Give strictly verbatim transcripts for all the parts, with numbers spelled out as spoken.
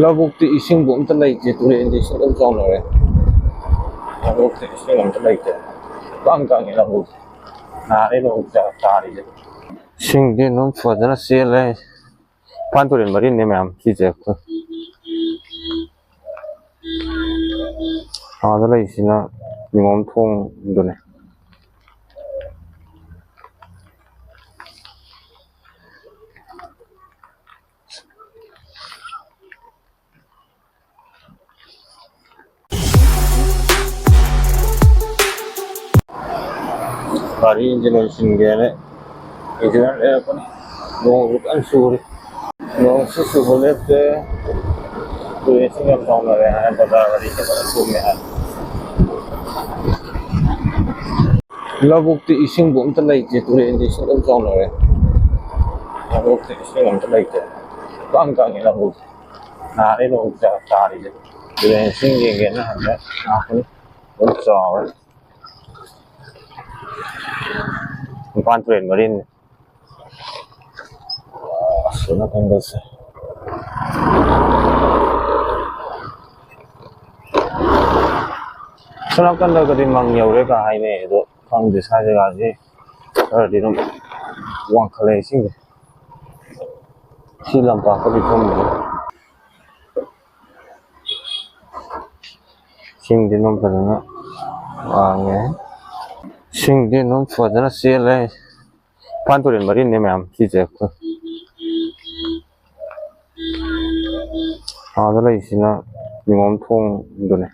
ꯂꯧꯕꯨꯛꯇꯤ ꯏꯁꯤꯡꯕꯨ ꯑꯝꯇ ꯂꯩꯇꯦ, ꯇꯨꯔꯦꯟꯗꯤ ꯏꯁꯤꯡ ꯂꯣꯏ ꯆꯥꯎꯅꯔꯦ꯫ ꯂꯧꯕꯨꯛꯇꯤ ꯏꯁꯤꯡ ꯑꯝꯇ ꯂꯩꯇꯦ, ꯏꯀꯪ ꯀꯪꯉꯦ ꯂꯧꯕꯨꯛ꯫ ꯅꯍꯥꯟꯗꯩ ꯅꯣꯡ ꯇꯥꯔꯤꯁꯦ꯫ ꯏꯁꯤꯡꯗꯤ ꯑꯗꯨꯝ ꯐꯖꯅ ꯆꯦꯜꯂꯦ꯫ ꯏꯝꯐꯥꯜ ꯇꯨꯔꯦꯜ ꯃꯔꯤꯟꯅꯦ ꯃꯌꯥꯝ ꯁꯤꯁꯦ꯫ ꯑꯥꯗ ꯂꯩꯁꯤꯅ ꯅꯤꯉꯣꯝ ꯊꯣꯡꯗꯨꯅꯦ꯫ ꯒꯥꯔꯤ ꯏꯟꯖꯤꯟ ꯑꯣꯏꯁꯤꯟꯒꯦꯅ ꯏꯟꯖꯤꯟ ꯂꯩꯔꯛꯄꯅꯤ꯫ ꯅꯣꯡꯁꯨ ꯀꯟꯅ ꯆꯨꯔꯤ꯫ ꯅꯣꯡꯁꯨ ꯆꯨꯕ ꯂꯦꯞꯇꯦ꯫ ꯇꯨꯔꯦꯟꯁꯤꯡ ꯌꯥꯝ ꯆꯥꯎꯅꯔꯦ ꯍꯥꯏ, ꯕꯖꯥꯔ ꯒꯥꯔꯤ ꯐꯖꯅ ꯊꯨꯝꯃꯦ ꯍꯥꯏ꯫ ꯂꯧꯕꯨꯛꯇꯤ ꯏꯁꯤꯡꯕꯨ ꯑꯝꯇ ꯂꯩꯇꯦ, ꯇꯨꯔꯦꯟꯗꯤ ꯏꯁꯤꯡ ꯂꯣꯏ ꯆꯥꯎꯅꯔꯦ꯫ ꯂꯧꯕꯨꯛꯇꯤ ꯏꯁꯤꯡ ꯑꯝꯇ ꯂꯩꯇꯦ, ꯏꯀꯪ ꯀꯪꯉꯦ ꯂꯧꯕꯨꯛ꯫ ꯅꯍꯥꯟꯗꯩ ꯅꯣꯡ ꯇꯥꯔꯤꯁꯦ꯫ ꯇꯨꯔꯦꯟ ꯏꯁꯤꯡ ꯌꯦꯡꯒꯦꯅ ꯍꯪꯉꯦ, ꯂꯥꯛꯄꯅꯤ꯫ ꯂꯣꯏ ꯆꯥꯎꯔꯦ꯫ ꯏꯝꯐꯥꯜ ꯇꯨꯔꯦꯜ ꯃꯔꯤꯟ꯫ ꯑꯁꯣꯝ ꯅꯥꯀꯟꯗꯁꯦ꯫ ꯑꯁꯣꯝ ꯅꯥꯀꯟꯗꯒꯗꯤ ꯃꯪ ꯌꯧꯔꯦ ꯀ ꯍꯥꯏꯅꯩ, ꯑꯗꯣ ꯈꯪꯗꯦ, ꯁ꯭ꯋꯥꯏ ꯖꯒꯥꯁꯤ ꯈꯔꯗꯤ ꯑꯗꯨꯝ ꯋꯥꯡꯈꯠꯂꯛꯑꯦ ꯏꯁꯤꯡꯁꯦ꯫ ꯁꯤ ꯂꯝꯄꯥꯛꯀꯗꯤ ꯊꯨꯝꯗ꯭ꯔꯤ꯫ ꯏꯁꯤꯡꯗꯤ ꯑꯗꯨꯝ ꯐꯖꯅ ꯋꯥꯡꯉꯦ꯫ ꯏꯁꯤꯡꯗꯤ ꯑꯗꯨꯝ ꯐꯖꯅ ꯆꯦꯜꯂꯦ꯫ ꯏꯝꯐꯥꯜ ꯇꯨꯔꯦꯜ ꯃꯔꯤꯟꯅꯦ ꯃꯌꯥꯝ ꯁꯤꯁꯦ꯫ ꯑꯥꯗ ꯂꯩꯁꯤꯅ ꯅꯤꯉꯣꯝ ꯊꯣꯡꯗꯨꯅꯦ꯫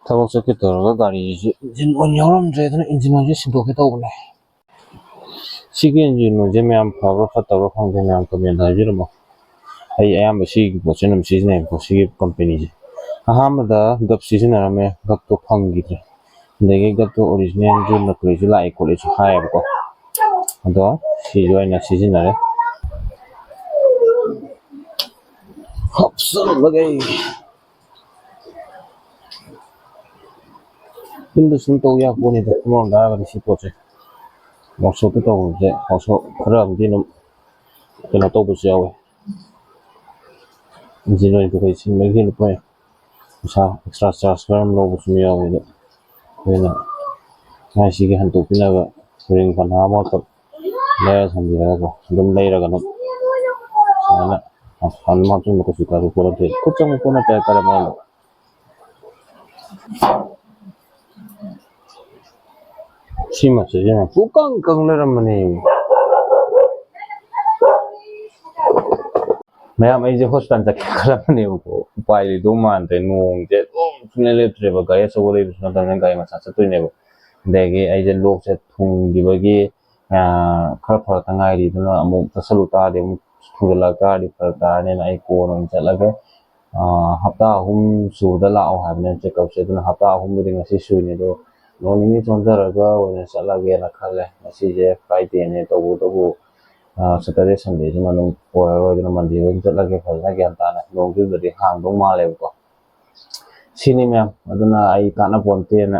ꯊꯕꯛ ꯆꯠꯀꯦ ꯇꯧꯔꯒ ꯒꯥꯔꯤꯁꯤ ꯏꯟꯖꯤꯟ ꯑꯣꯏꯜ ꯌꯥꯎꯔꯝꯗ꯭ꯔꯦ, ꯑꯗꯨꯅ ꯏꯟꯖꯤꯟ ꯑꯣꯏꯜꯁꯦ ꯁꯤꯟꯗꯣꯛꯀꯦ ꯇꯧꯕꯅꯦ꯫ ꯁꯤꯒꯤ ꯏꯟꯖꯤꯟ ꯑꯣꯏꯜꯁꯦ ꯃꯌꯥꯝ ꯐꯕ꯭ꯔꯥ ꯐꯠꯇꯕ꯭ꯔꯥ ꯈꯪꯗꯦ, ꯃꯌꯥꯝ ꯀꯃꯦꯟꯗ ꯍꯥꯏꯕꯤꯔꯝꯃꯣ꯫ ꯑꯩ ꯑꯌꯥꯝꯕ ꯁꯤꯒꯤ ꯄꯣꯠꯁꯦ ꯑꯗꯨꯝ ꯁꯤꯖꯤꯟꯅꯩꯕꯀꯣ, ꯁꯤꯒꯤ ꯀꯝꯄꯦꯅꯤꯁꯦ꯫ ꯑꯍꯥꯟꯕꯗ ꯒꯞ ꯁꯤꯖꯤꯟꯅꯔꯝꯃꯦ, ꯒꯞꯇꯣ ꯐꯪꯈꯤꯗ꯭ꯔꯦ꯫ ꯑꯗꯒꯤ ꯒꯞꯇꯣ ꯑꯣꯔꯤꯖꯤꯅꯦꯜꯁꯨ ꯅꯀꯂꯤꯁꯨ ꯂꯥꯛꯑꯦ ꯈꯣꯠꯂꯦꯁꯨ ꯍꯥꯏꯌꯦꯕꯀꯣ꯫ ꯑꯗꯣ ꯁꯤꯁꯨ ꯑꯩꯅ ꯁꯤꯖꯤꯟꯅꯔꯦ꯫ ꯍꯥꯞꯆꯜꯂꯒꯦ꯫ ꯌꯨꯝꯗ ꯁꯨꯝ ꯇꯧ ꯌꯥꯕ ꯄꯣꯠꯅꯤꯗ, ꯑꯃꯔꯣꯝꯗ ꯍꯥꯏꯔꯒꯗꯤ ꯁꯤ ꯄꯣꯠꯁꯦ꯫ ꯋꯥꯛꯁꯣꯞꯇ ꯇꯧꯕꯁꯦ, ꯋꯥꯛꯁꯣꯞ ꯈꯔ ꯑꯃꯗꯤ ꯑꯗꯨꯝ ꯀꯩꯅꯣ ꯇꯧꯕꯁꯨ ꯌꯥꯎꯋꯦ, ꯏꯟꯖꯤꯟ ꯑꯣꯏꯜ ꯀꯩꯀꯩ ꯁꯤꯟꯕꯒꯤ ꯂꯨꯄꯥ ꯄꯩꯁꯥ ꯑꯦꯛꯁꯇ꯭ꯔꯥ ꯆꯥꯔꯖ ꯈꯔ ꯑꯃ ꯂꯧꯕꯁꯨ ꯌꯥꯎꯋꯦ꯫ ꯑꯗꯣ ꯑꯩꯈꯣꯏꯅ ꯃꯥꯏꯁꯤꯒꯤ ꯍꯟꯗꯣꯛꯄꯤꯅꯕ ꯁ꯭ꯄ꯭ꯔꯤꯡ ꯄꯟꯊꯥ ꯑꯃꯈꯛ ꯂꯩꯔ ꯊꯝꯕꯤꯔꯒꯀꯣ, ꯑꯗꯨꯝ ꯂꯩꯔꯒ ꯑꯗꯨꯝ ꯁꯨꯃꯥꯏꯅ ꯑꯗꯨꯝ ꯍꯥꯞꯆꯤꯟꯕ ꯀꯩꯁꯨ ꯀꯥꯏꯕ ꯄꯣꯠ ꯅꯠꯇꯦ꯫ ꯈꯨꯠ ꯆꯪꯕ ꯄꯣꯠ ꯅꯠꯇꯦ ꯍꯥꯏꯇꯥꯔꯦ ꯃꯥꯅ꯫ ꯁꯤꯃ ꯁꯤꯖꯤꯟꯅ ꯄꯨꯀꯪ ꯀꯪ ꯂꯩꯔꯝꯕꯅꯦ꯫ ꯃꯌꯥꯝ, ꯑꯩꯁꯦ ꯍꯣꯁꯄꯤꯇꯥꯜ ꯆꯠꯀꯦ ꯈꯜꯂꯝꯕꯅꯦꯕꯀꯣ, ꯎꯄꯥꯏ ꯂꯩꯗꯧ ꯃꯥꯟꯗ꯭ꯔꯦ꯫ ꯅꯣꯡꯁꯦ ꯑꯗꯨꯝ ꯁꯨꯡꯂꯦꯞ ꯂꯦꯞꯇ꯭ꯔꯦꯕ, ꯒꯥꯔꯤ ꯑꯆꯧꯕ ꯂꯩꯕꯁꯨ ꯅꯠꯇꯕꯅꯤꯅ ꯒꯥꯔꯤ ꯃꯆꯥ ꯆꯠꯇꯣꯏꯅꯦꯕ꯫ ꯑꯗꯒꯤ ꯑꯩꯁꯦ ꯂꯣꯛꯁꯦ ꯊꯨꯡꯈꯤꯕꯒꯤ, ꯑꯥ, ꯈꯔ ꯐꯔꯛꯇ ꯉꯥꯏꯔꯤ, ꯑꯗꯨꯅ ꯑꯃꯨꯛ ꯆꯠꯁꯜꯂꯨ ꯇꯥꯔꯗꯤ ꯑꯃꯨꯛ ꯊꯨꯖꯜꯂꯛ ꯇꯥꯔꯗꯤ ꯐꯔꯛ ꯇꯥꯔꯅꯤꯅ ꯑꯩ ꯀꯣꯟꯅ ꯑꯣꯏꯅ ꯆꯠꯂꯒꯦ꯫ ꯑꯥ, ꯍꯞꯇꯥ ꯑꯍꯨꯝ ꯁꯨꯕꯗ ꯂꯥꯛꯑꯣ ꯍꯥꯏꯕꯅꯦ ꯆꯦꯛꯀꯞꯁꯦ, ꯑꯗꯨꯅ ꯍꯞꯇꯥ ꯑꯍꯨꯝꯕꯨꯗꯤ ꯉꯁꯤ ꯁꯨꯏꯅꯦ, ꯑꯗꯣ ꯅꯣꯡ ꯅꯤꯅꯤ ꯆꯣꯟꯊꯔꯒ ꯑꯣꯏꯅ ꯆꯠꯂꯒꯦꯅ ꯈꯜꯂꯦ꯫ ꯉꯁꯤꯁꯦ ꯐ꯭ꯔꯥꯏꯗꯦꯅꯦ, ꯇꯧꯕꯇꯕꯨ, ꯑꯥ, ꯁꯇꯔꯗꯦ ꯁꯟꯗꯦꯁꯤ ꯃꯅꯨꯡ ꯑꯣꯏꯔꯔꯣꯏ, ꯑꯗꯨꯅ ꯃꯟꯗꯦ ꯑꯣꯏꯅ ꯆꯠꯂꯒꯦ ꯐꯖꯅ ꯒ꯭ꯌꯥꯟ ꯇꯥꯅ꯫ ꯅꯣꯡꯁꯤꯕꯨꯗꯤ ꯍꯥꯡꯗꯧ ꯃꯥꯜꯂꯦꯕꯀꯣ꯫ ꯁꯤꯅꯤ ꯃꯌꯥꯝ, ꯑꯗꯨꯅ ꯑꯩ ꯀꯥꯟꯅꯄꯣꯟꯇꯦꯅ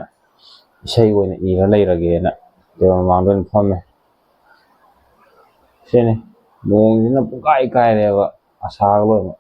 ꯏꯁꯩ ꯑꯣꯏꯅ ꯏꯔ ꯂꯩꯔꯒꯦꯅ ꯇꯦꯕꯜ ꯃꯃꯥꯡꯗ ꯑꯣꯏꯅ ꯐꯝꯃꯦ꯫ ꯁꯤꯅꯤ, ꯅꯣꯡꯁꯤꯅ ꯄꯨꯡꯀꯥꯏ ꯀꯥꯏꯔꯦꯕ, ꯑꯁꯥꯒ ꯂꯣꯏꯅ꯫